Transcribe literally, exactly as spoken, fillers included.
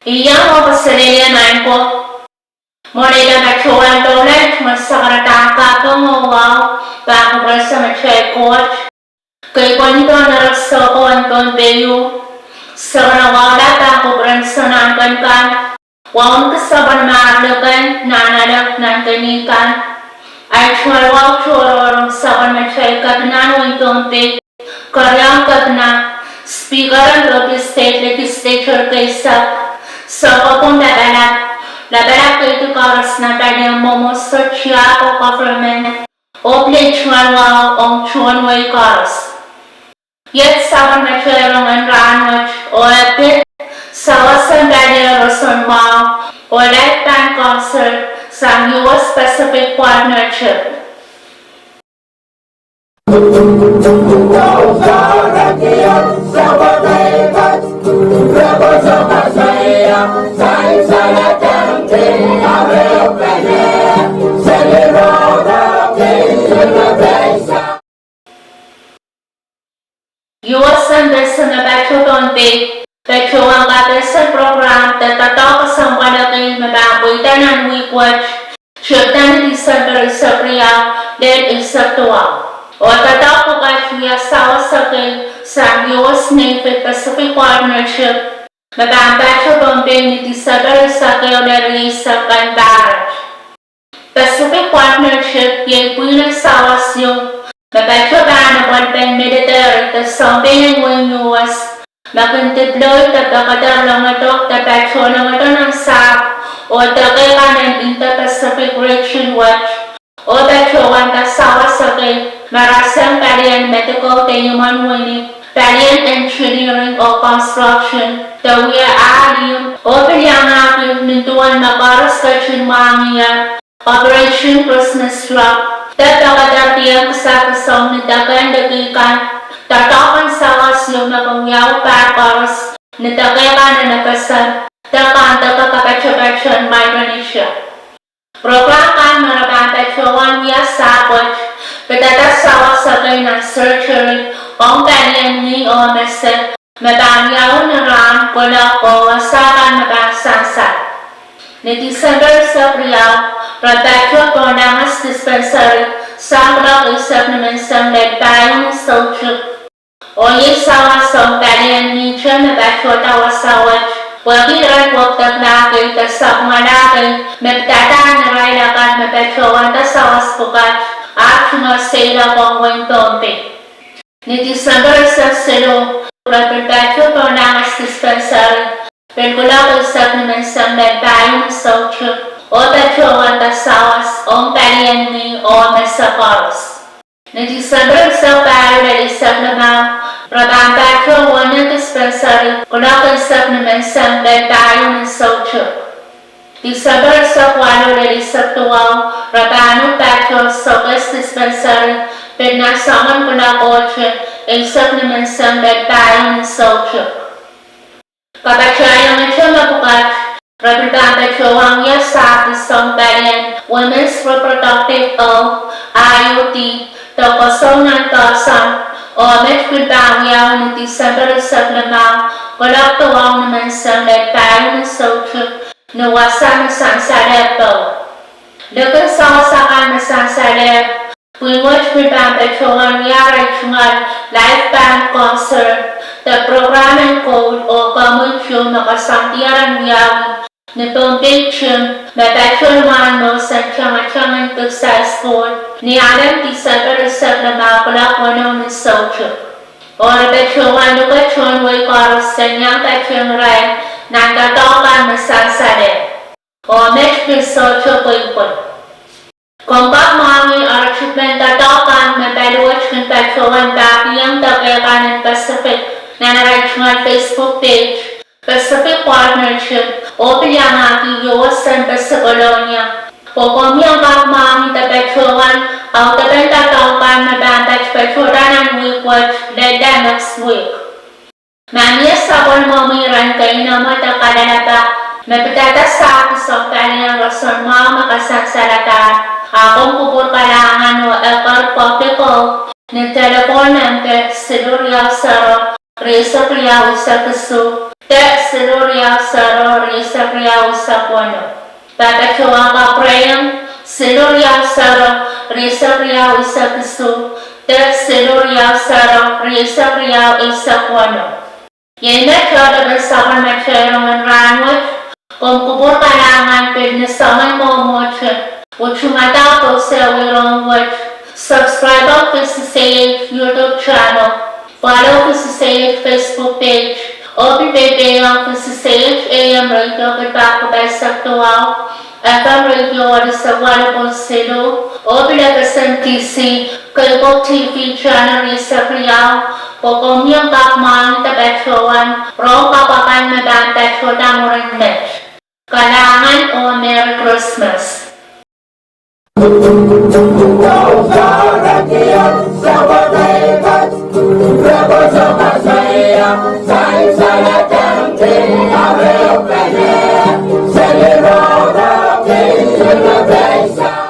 Iang oh kaselehlie maing ko. Mwohn ei patohwan doula, me sakaradahn kaping oh wahu pahn kupwuren Samatail Koht, kei pwehn dohn erek soukohp en Pohnpei, sakaradahn wahu pahn kupwuren Sounkomour kan, wauneki sapwellimomwi kan, nan ale nan keinek kan. Ahi tungoal wahu tohrohr ong sapwellimatail Kepina en wehin Pohnpei, Keriau Kepina, Speaker en Pohnpei State Legislature keisek, Soukohp en Lapalap, lapalap keidi koaros nan palien mwomwohdiso, tiahk oh government, oh pil tungoal wahu ong tuhwon wehi koaros. Iet sapwellimatail rongen rahnwet, oh e pid sawas en palien roson mwahu oh life plan counsel sang U S Pacific Partnership. U S Embassy me patohdo Pohnpei patohwan kapehse program de doadoahk kesempwal kei me pahn pweida nan wihk wet, tepda ni Tisempe eisek riau lel eisek duwau. Oh doadoahk pwukat wia sawas kei sang U S Navy Pacific Partnership me pahn patohdo Pohnpei ni Tisempe eisek ehu lel rieisek en pahr wet. Pacific Partnership iei pwihn en sawas ieu me patohdo pahn apwalipen military de sounpei en wehin U S me kin deploy de pekeder longodo de patoh longodo nan sahpw oh deke kan en Indo-Pacific region wet, oh patohwanda sawas kei me rasehng palien medical de imwen wini, palien engineering oh construction, de wia ahl ihmw, oh pil iangahki nin duwen me koaros ketin mwahngiher, Operation Christmas Drop, de pekeder dieng kisakis ong ni dekehn liki kan, doadoahk en sawas ieu me kin wiawi pahr koaros ni deke kan en FSM, de pahn deke kapatapat en Micronesia. Program kan me re pahn patohwan wia sahpw wet, pidada sawas kei nan surgery ong palien ngih oh mese, me pahn wiawi ni rahn, kuloak oh wasa kan me pahn sansal. Ni Tisempe eisek riau, re patoh Pohnlanges Dispensary sang kuloak eisek nimenseng lel pahieu ni soutik. Oh iei sawas ong palien ngihte me patohda wasa wet, pwehki irail wekidekla kei de sapwungala kei me pidada irail akan me patohwanda sawas pwukat, ahpw tungoal seiloak ong wehin Pohnpei. Ni Tisempe eisek siluh, re pil patoh Pohnlanges Dispensary, pil kuloak eisek nimenseng lel pahieu ni soutik, oh patohwanda sawas ong palien ngih oh mese koaros. Ni Tisempe eisek pahieu lel eisek limau, re pahn patoh Wona Dispensary, kuloak eisek nimenseng lel pahieu ni soutik. Tisempe eisek waluh lel eisek duwau, re pahn patoh Sokehs Dispensary, pil nan soangen kuloak ohte, eisek nimenseng lel pahieu ni soutik. Kapatahiengete me pwukat, re pil pahn patohwan wia sahpw ong palien Women's Reproductive Health, I U D, de kosou nan doahson, oh met pil pahn wiawi ni Tisempe eisek limau, kuloak duwau nimenseng lel pahieu ni soutik, ni wasa me sansalehpw. Likin sawas akan me sansalehpw, pwihn wet pil pahn patohwan wia arail tungoal life plan counsel, de program en koul oh komwi tu me koasoandier en wiawi ni Pohnpei Gym me patoh mwahn mohs en tangatang en Dix High School, ni Alem Tisempe eisek limau, kuloak weneu ni soutik. Oh re patohwan luke tohn wehi koaros en iang patehng irail nan doadoahk kan me sansalehpw. Oh met pil sohte pweipwei. Komw kak mwahngih arail treatment doadoahk kan me pali wet kin patohwan pahkihong deke kan en Pacific nan arail tungoal Facebook page, Pacific Partnership, oh pil iangahki U S Embassy Kolonia. Pwe komw iang kak mwahngih de patohwan audepen doadoahk kan me pahn patohda nan wihk wet lel next week. Ma mie sapwellimomwi iren keinemwe de kalelapak me pidada sahpw ong palien roson mwahu me kasansaladahr, a komw kupwur kalahngan oh eker Public Health ni telephone nempe siluh riau sero, rieisek riau eisek isuh, de siluh riau sero rieisek riau eisek weneu. Pahpatohwan kapwurehng, siluh riau sero rieisek riau eisek isuh, de siluh riau sero rieisek riau eisek weneu. Iei me tohto sapwellimatail rongen rahnwet. Komw kupwur kalahngan pil ni soangen mwomwohdiso, oh tungoal pwosehwei rongen wet. Subscribe ong V C C H YouTube channel, follow V C C H Facebook page, oh pil peipeiong V C C H A M radio kid pak ko paisek duwau, F M radio elisek walu point siluh, oh pil F S M D C cable T V channel rieisek riau, pwe komw iang kak mwahngih patohwan rong kapw akan me pahn patohda mwurin met. Kalahngan oh Merry Christmas.